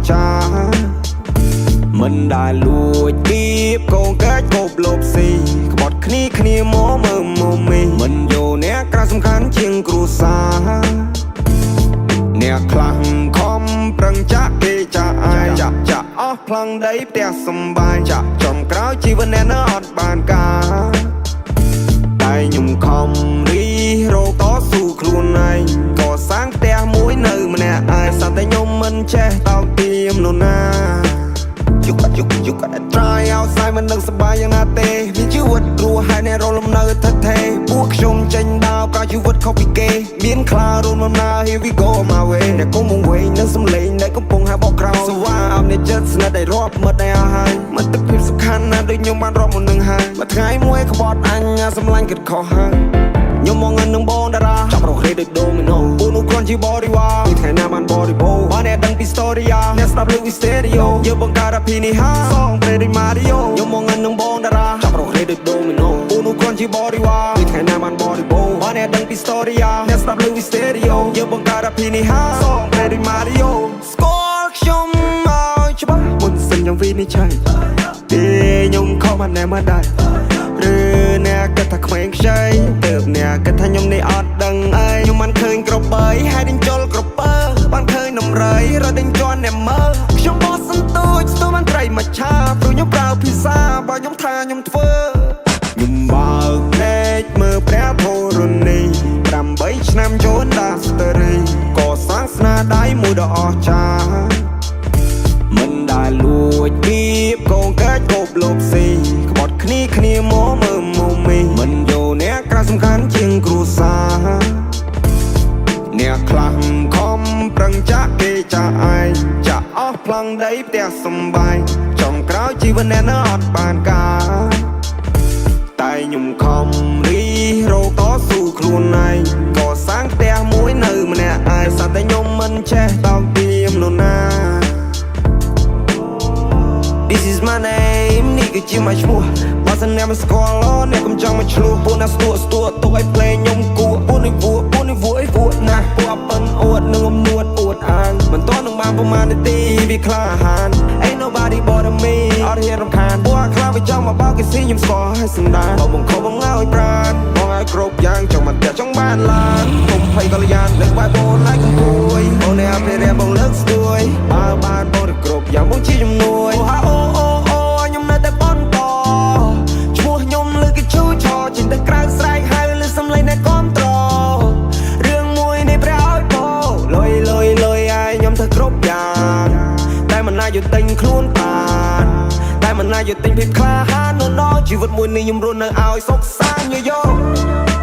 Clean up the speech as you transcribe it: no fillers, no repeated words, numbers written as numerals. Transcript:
ស្ចារ្យមិនដែលលួចគៀបកងកាច់កោបលោបស៊ីក្បត់គ្នាគ្នាមកមើលមកមីមិនយកអ្នកក្រៅសំខាន់ជាងគ្រួសារអ្នកខ្លះខំប្រឹងចាក់គេចាក់អាយចាក់ចាក់អស់ប្លង់ដីផ្ទះសំបាយចាក់ចំក្រោយជីវិតអ្នកនៅអត់បានការតែខ្ញុំខំរីរកតស៊ូខ្លួនឯងកសាងផ្ទះមួយនៅម្នាក់ឯងសត្វតែខ្ញុំមិនចេះតោកទៀមនោះណា You gotta try outside មិននឹងសប្បាយយ៉ាងណាទេមានជីវិតរស់ហើយអ្នករលំនៅថិតថេរពួកខ្ញុំចេញដើរប្រើជីវិតខុសពីគេមានខ្លារួមដំណើរ Here we go my way អ្នកគុំមកវិញនឹងសំឡេងដែលកំពុងហៅបកក្រោយសវ៉ាអមនេះចិត្តស្និទ្ធដែលរាប់មិត្តដែលអស់ហើយមិត្តភាពសំខាន់ណាស់ដូចខ្ញុំបានរាប់មុននឹងហើយមួយថ្ងៃមួយក្បត់អញសម្លាញ់គិតខុសហើយខ្ញុំមកងិននឹងបងតារាចាប់រកគ្នាដូចដូមីណូពួកនោះគ្រាន់ជាបរិវារពីថ្ងៃណាបានបរិបូរបើអ្នកដឹងពី story អ្នកស្ដាប់លើវី stereo យើងបង្កើតអភិនិហាសងព្រេដូច Mario ខ្ញុំមកងិននឹងបងតារាចាប់រកគ្នាដូចដូមីណូពួកនោះគ្រាន់ជាបរិវារពីថ្ងៃណាបានបរិបូរបើអ្នកដឹងពី story អ្នកស្ដាប់លើវី stereo យើងបង្កើតអភិនិហាសងព្រេដូច Mario ស្គាល់ខ្ញុំមកច្បាស់មុនសិនខ្ញុំវិនិច្ឆ័យទេខ្ញុំខំបានណែមកដែរឬអ្នកគិតថាក្មេងខ្ចីទើបអ្នកគិតថាខ្ញុំនេះអត់ដឹងអីខ្ញុំបានឃើញក្របីហើយដេញជុលក្រពើបានឃើញនំរៃរត់ដេញជន់អ្នកមើលខ្ញុំបោះសន្ទូចស្ទូបានត្រីមកឆាព្រោះខ្ញុំប្រើភាសាបើខ្ញុំថាខ្ញុំធ្វើខ្ញុំបើកភ្នែកមើលព្រះធរណី8ឆ្នាំចូលដាស្តរីកសាងស្នាដៃមួយដ៏អស្ចារ្យ មិនដែលលួចគៀបកងកាច់កោបលោបស៊ីក្បត់គ្នាគ្នាមកមើលមកមីមិនយកអ្នកក្រៅសំខាន់ជាងគ្រួសារអ្នកខ្លះខំប្រឹងចាក់គេចាក់ឯងចាក់អស់ប្លង់ដីផ្ទះសំបាយចុងក្រោយជីវិតអ្នកនៅអត់បានការតែខ្ញុំខំរីរកតស៊ូខ្លួនឯងកសាងផ្ទះមួយនៅម្នាក់ឯងសត្វតែខ្ញុំមិនចេះតោកទៀមនោះណា This is my name នេះគឺជា my ឈ្មោះបើសិនអ្នកមិនស្គាល់អ្នកកុំចង់មកឆ្លោះពួកណាស្ទួស្ទួទុកឲ្យភ្លេងខ្ញុំគួពួកនេះវក់ពួកនេះវក់អីវក់ណាស់ពួកអប៉ិនអួតនឹងអំនួតអួតអាងមិនតនឹងបានប្រមាណនាទីវាក្លាហាន Ain't nobody bother me អត់ហ៊ានរំខានពួកអាខ្លះវាចង់មកបោកគេស៊ីខ្ញុំស្គាល់ឲ្យសន្តានបងបងខំបងឲ្យប្រានបងឲ្យគ្រប់យ៉ាងចង់មកផ្ទះចង់បានឡានកុំភ័យកល្យានលើកបាយបងឡៃកំពួយបងនេះអភិរិយបងលើកស្ទួយបើបានបងទៅគ្រប់យ៉ាងបងជាជំនួយអូហាអូអូអូខ្ញុំនៅតែបន្តឈ្មោះខ្ញុំលើគេឈូឆរចេញទៅក្រៅស្រែកហៅលើសំឡេងអ្នកគាំទ្ររឿងមួយនេះព្រះឲ្យពោលុយលុយលុយឲ្យខ្ញុំធ្វើគ្រប់យ៉ាងតែមិនអាចយកទិញខ្លួនបានតែមិនអាចយកទិញភាពក្លាហាននៅដល់ជីវិតមួយនេះខ្ញុំរស់នៅឲ្យសុខសាន្តយោយោ។